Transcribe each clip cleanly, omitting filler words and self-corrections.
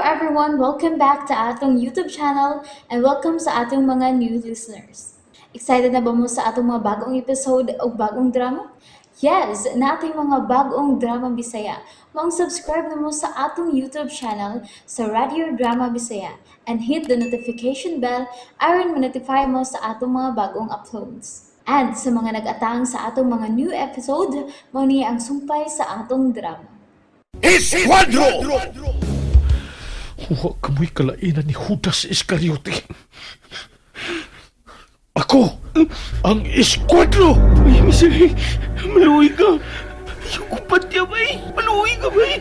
everyone! Welcome back to atong YouTube channel and welcome sa atong mga new listeners. Excited na ba mo sa atong mga bagong episode o bagong drama? Yes, nating mga bagong drama Bisaya. Maong subscribe na mo sa atong YouTube channel sa Radio Drama Bisaya and hit the notification bell aron ma-notify mo sa atong mga bagong uploads. And sa mga nag-atang sa atong mga new episode, mao ni ang sumpay sa atong drama. Esquadro! Huwag kamo'y kalainan ni Judas Iscariote. Ako, ang esquadro! Ay, Michelle, maluoy ka. Ayoko patya, bay. Maluoy ka, bay.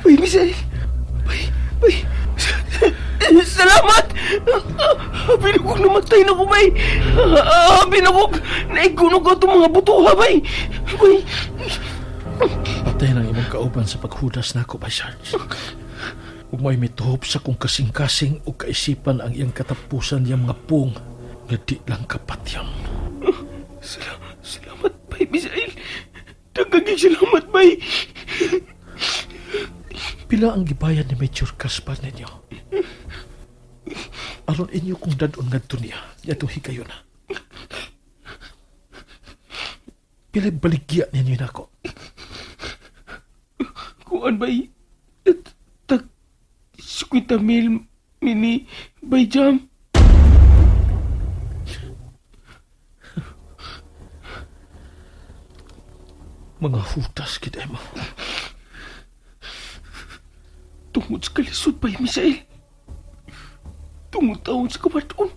Bay, Michelle. Bay, bay. Salamat! Habi na kong namatay na ko, bay. Habi na kong naigunog ko itong mga buto, ha, bay. Bay. Patay ng imong kauban sa paghudas nako, bay Sarge. Ug may mituhop sa kong kasing-kasing o kaisipan ang iyang katapusan niyang mga pung nga di lang kapatyam. Salamat, bay, Misael. Dagaging salamat, bay. Pila ang gibayad ni Major Caspar ninyo? Aron inyo kong dadon ngadto niya, yatong higayon na. Pila baligya ninyo nako? Kuan, bay. Tag 50 mil mini, bay, jam. Mga hutas kita mo. Tungod sa kalisod, bay, Misael. Tungod taon sa kabaton.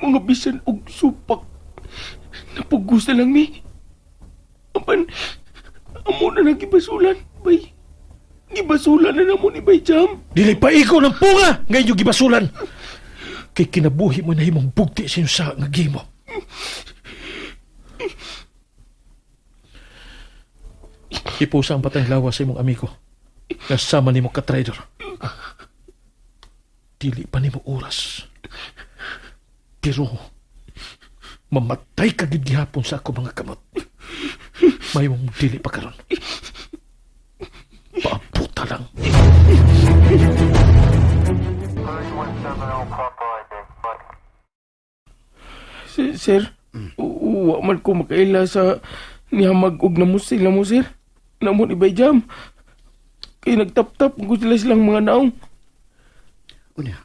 Mga bisan og supak. Napugos na lang mi. Apan, amo na nagibasulan, bay. Gibasulan na namo ni Bay Jam. Dili pa ikaw ng punga nga inyong gibasulan. Kay kinabuhi mo na himong bugti sa inyong sa nga gimo. Ipusa ang patang lawa sa imong amigo. Nga sama nimo ka traidor. Dili pa nimo oras. Pero mamatay ka gid gihapon sa ako mga kamot. May mong dili pa karon. Paabuta lang. Sir, uwa man ko makaila sa nihamag og namo sila mo, sir. Namo ni Bay Jam. Kay nagtap-tap ko sila silang mga naong. Unya.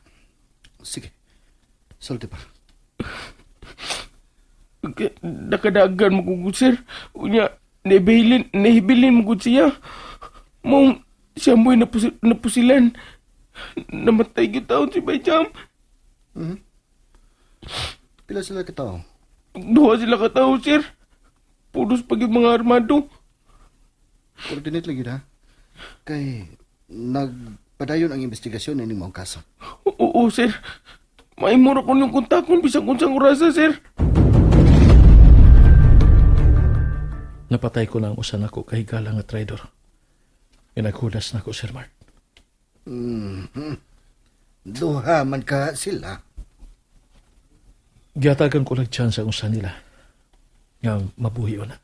Sige. Sulti pa. Nakadagan mo ko, sir. Unya, nahibilin mo gud siya. Mong siya mo'y napusilan. Namatay gyud taon si Bay Jam. Pila sila katao? Duha sila katao, sir. Pulos pag yung mga armado. Coordinate lang yun ha. Kay nagpadayon ang investigasyon ining maong kaso. Oo, sir. Maimura ko niyong kontakon bisag unsang orasa, sir. Napatay ko na ang usa nako kahigala nga traidor. Nga naghudas nako, Sir Mark. Duha man ka sila. Gihatagan ko lang chance ang usa nila nga mabuhi na.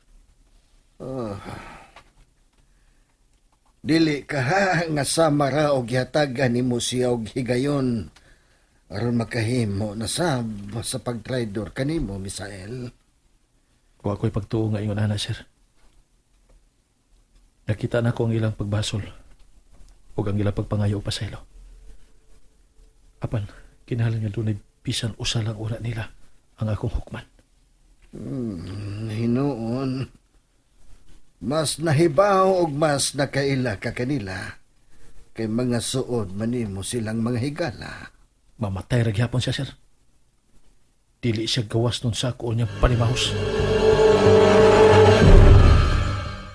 Dili ka ha nga sama ra og gihatagan nimo siya og higayon aron makahimo na sab sa pagtraidor kanimo, Misael. Wa ko'y pagtuo nga ingon ana, sir. Nakita na ko ang ilang pagbasol ug ang ilang pagpangayo pa sa ilo. Apan, kinahanglan nga dunay bisan usa lang una nila ang akong hukman. Hinuon. Mas nahibaw og mas nakaila ka kanila kay mga suod manimo silang mga higala. Mamatay ra gihapon siya, sir. Dili siya gawas nun sa ako niyang panimahos.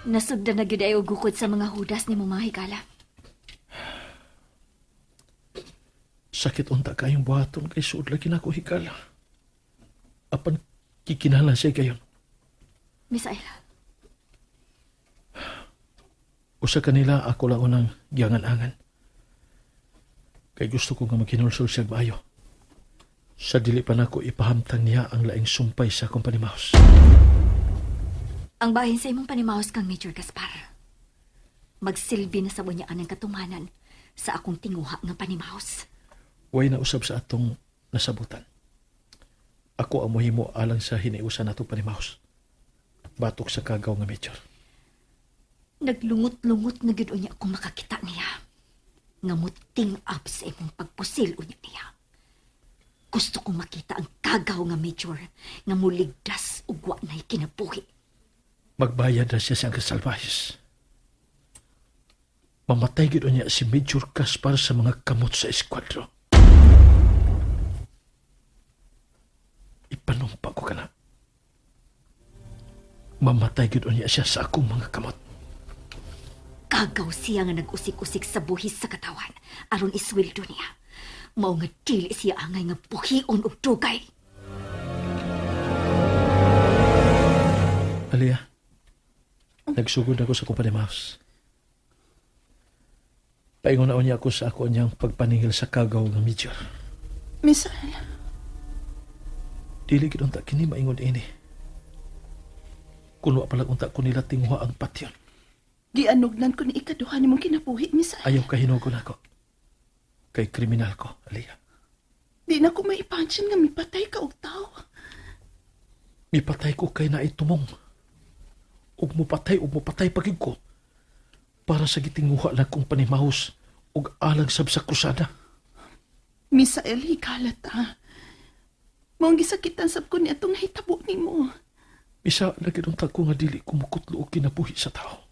Nasugdan na gyud ay og gukod sa mga hudas ni mga higala. Sakit unta kayong buhaton kay suod lagi na ako higala. Apan kikinahanglan siya gayon. Misael, Usa kanila ako lang unang giangan-angan. Kay gusto ko nga maghinulsol siya maayo. Sa dili pa nako ipahamtang niya ang laing sumpay sa akong panimahos. Ang bahin sa imong panimaos kang Major Gaspar. Magsilbi na sa bunyaan ang katumanan sa akong tinguha nga panimaos. Way na usab sa atong nasabutan. Ako ang mohimo alang sa hiniusan natong panimaos. Batok sa kagaw nga Major. Naglungot-lungot na gid unya akong makakita niya. Nga muting up sa imong pagpusil unya niya. Gusto kong makita ang kagaw nga major nga muligdas ug wa na'y kinabuhi. Magbayad na siya sa kasalbayas. Mamatay gid niya si Major Caspar sa mga kamot sa eskwatro. Ipanumpa ko ka na. Mamatay gid niya siya sa akong mga kamot. Kagaw siya nga nag-usik-usik sa buhis sa katawan aron isweldo niya. Mao nga dili siya angay nga buhion og dugay. Alia, nagsugod ako sa kumpanya Mouse. Paingon na niya ako sa ako niyang pagpaningil sa kagaw nga Major. Misael, Dili gid unta kini maingon ini. Kun wa palang unta ko nila tinguha ang patyon. gianugnan ko ni ikaduha nimong kinabuhi, Misael. Ayaw kahinugon ako. Kay kriminal ko, Alia. Di na ko maipansin nga mipatay ka og tawo. Mipatay ko kay naitumong. Ug mupatay pagid ko. Para sa gitinguha lang kong panimahos ug alang sab sa krusada. Misael, hikalat ah. Maong gisakitan sab ko ni atong nahitabo nimo. Isa lagi unta ko nga dili kumukutlo og kinabuhi sa tao.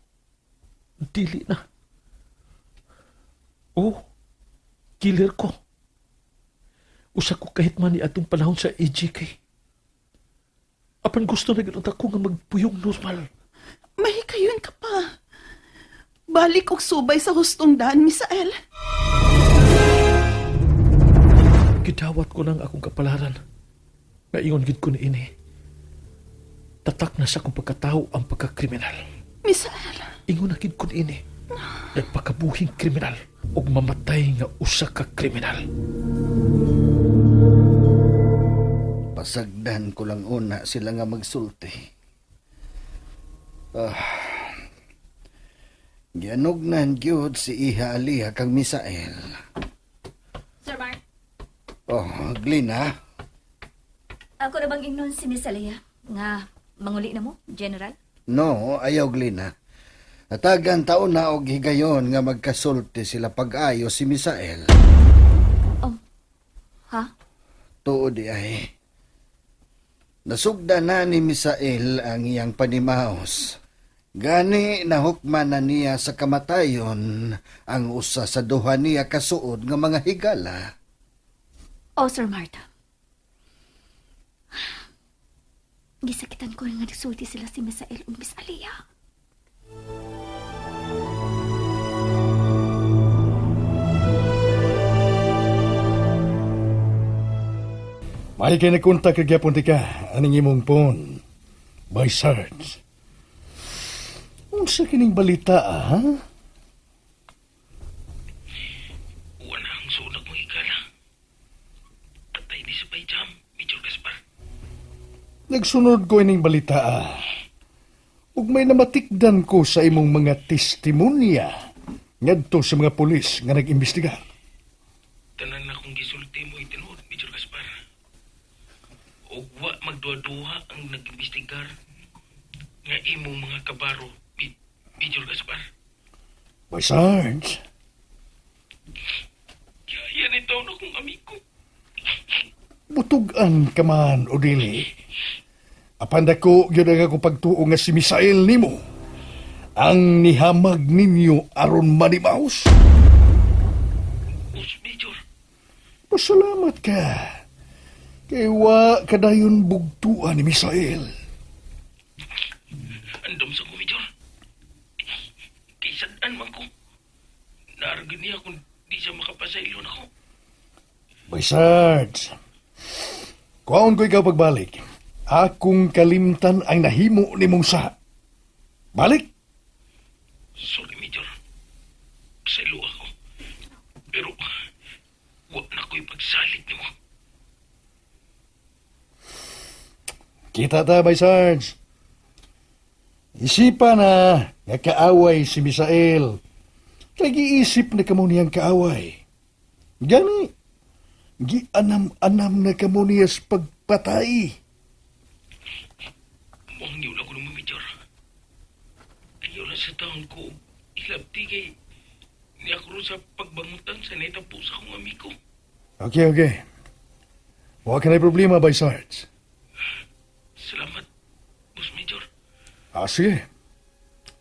Dili na. Oh, killer ko. Usa ko kahit man ni atong panahon sa EGK. Apan gusto na gid unta ko nga magpuyong normal. Mahikayon ka pa. Balik og subay sa hustong daan, Misael. Gidawat ko nang akong kapalaran. Nga ingon gid ko ni ini. Tatak na sa akong pagkatao ang pagkakriminal. Misael, Ingon na gid ko ni ini. Nagpakabuhing kriminal ug mamatay nga usa ka kriminal. Pasagdan ko lang una sila nga magsulti. Ah. Gianugnan gyud si Iha Aliha kang Misael. Sir Mark, Oh, Glina, ako na bang ingnon si Miss Alea nga manguli na mo, General? No, ayaw Glina. Natagan taon na og higayon nga magkasulti sila pag-ayo si Misael. Oh, ha? Tuod di ay. Nasugda na ni Misael ang iyang panimaos. Gani nahukman na niya sa kamatayon ang usa sa duha niya kasuod nga mga higala. Oh, Sir Marta. Gisakitan ko nga nagsulti sila si Misael ug Miss Alea. May kay nagkontak kagyapon ti ka aning imong phone. By search. Unsa kining balita ah, ha? Wala ang sunak mong higala. Patay ni sa Jam, Major Gaspar. Nagsunod ko ining balita ah. Ug may namatikdan ko sa imong mga testimonya ngadto sa mga pulis nga nag-imbestigar. Tanan na kong gisulti mo itinuod, Major Gaspar. Ug wa magduha-duha ang nag-imbestigar nga imong mga kabaro, Major Gaspar. By Sarge, Kaya ni taon akong amigo. butugan ka man o dili. Apan dako gyud ang akong pagtuo nga si Misael nimo ang nihamag ninyo aron manimaos. Us, Major. Pasalamat ka. Kay wa kadayon bugtuan ni Misael. Andam sa ko, Major. Kay sadaan man ko. Naargan niya kung di siya makapasaylo na ko. Bay Sarge, kuhaon ko ikaw pagbalik. Akong kalimtan ang nahimo ni mong sa. Balik! Sorry, Major. Pasaylo ako. Pero, wa na ko'y pagsalig nimo. Kita ta, Bay Sarge. Isipa na nga kaaway si Misael. Kay giisip na kamo niyang kaaway. Gani, gianam-anam na kamo niya sa pagpatay. Muang niwala ko ng Major. Ayaw na sa taon ko. Ilabti kay niya ko ron sa pagbangutan sa naitapo sa akong amigo. Okay, okay. Wa ka na problema, Bay Sarge. Salamat, Boss Major. Ah, sige.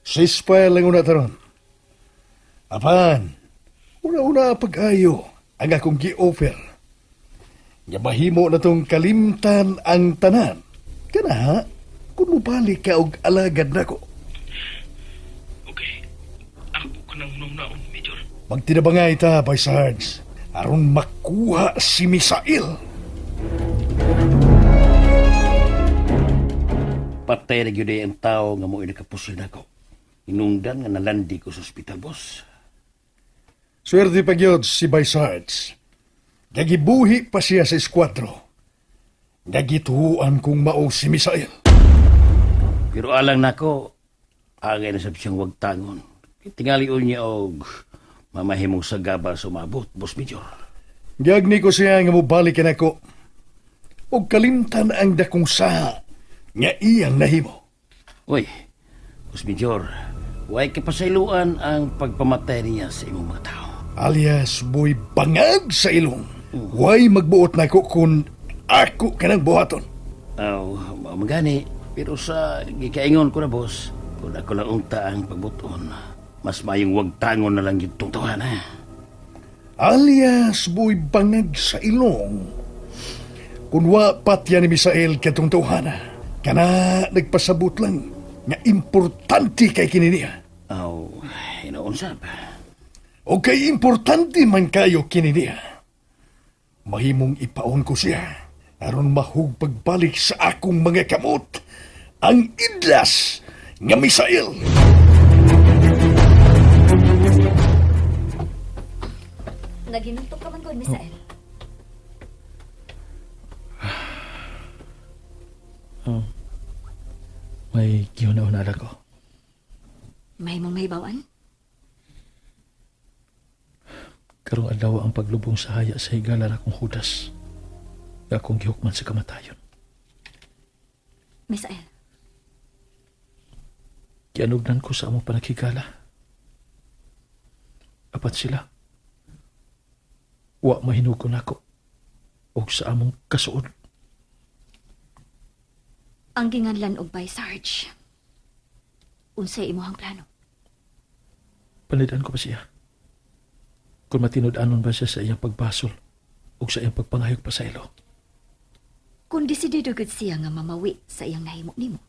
Sispay lang una taron. Apan, una-una pag-ayo ang akong gi-offer. Nga mahimo na tong kalimtan ang tanan. Kana, kung mubalik ka og alagad nako. Okay. Ako ka nang una-unaon, Major. Magtinabangay ta, Bay Sarge. Aron makuha si Misael. Patay na gyud ay ang tao nga mo'y nakapusil nako. Inungdan nga nalandi ko sa ospital, boss. Swerte pa gyud si Bay Sarge. Gagibuhi pa siya sa eskwatro. Gagituan kong mao si Misael. Pero alang nako, angay na sab siyang wag tangon. Tingali niya og mamahimong sagaba sa umabot, boss major. Giyagni ko siya nga mobalik nako. Og kalimtan ang dakong saha nga iyang nahimo. Uy, boss major, way kapasayloan ang pagpamatay niya sa imong mga tao. Alias boy bangag sa ilong. Way magbuot nako kung ako kanang buhaton. Aw, magani, pero sa gikaingon ko na, boss, kung ako lang unta ang pagbuton, mas mayong wag tangon na lang yung tungtuhan, ha? Alias boy bangag sa ilong. Kun wa patya ni Misael katong tawhana, kana nagpasabot lang nga importante kay kini niya. Aw, hinoon sab. O kay importante man kayo kini niya. Mahimong ipaon ko siya aron mahug pagbalik sa akong mga kamot ang idlas nga Misael. Naginuntok ka man gud, Misael. May gihuna-una ko. May mong mahibawan? Karong adlaw ang paglubong sa haya sa higala na akong hudas. Nga akong gihukman sa kamatayon. Misael, Gianugnan ko sa among panaghigala. Apat sila. Wa mahinugo nako og sa among kasuod. ang ginganlan og by Sarge. Unsay imong plano? Panidan ko pa siya. Kung matinud-anon ba siya sa iyang pagbasol o sa iyang pagpangayog pa sa ilo. Kung desidido gud siya nga mamawi sa iyang nahimo nimo.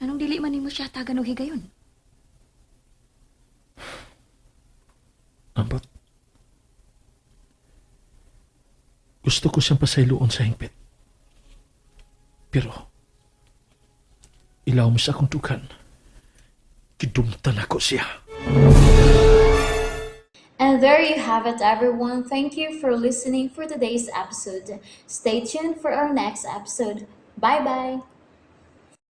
Anong dili man nimo siya tagan og higayon? Ambot. Gusto ko siyang pasayloon sa hingpit. Pero, ilaw mo sa akong dugan. Gidumtan ako siya. And there you have it, everyone. Thank you for listening for today's episode. Stay tuned for our next episode. Bye bye.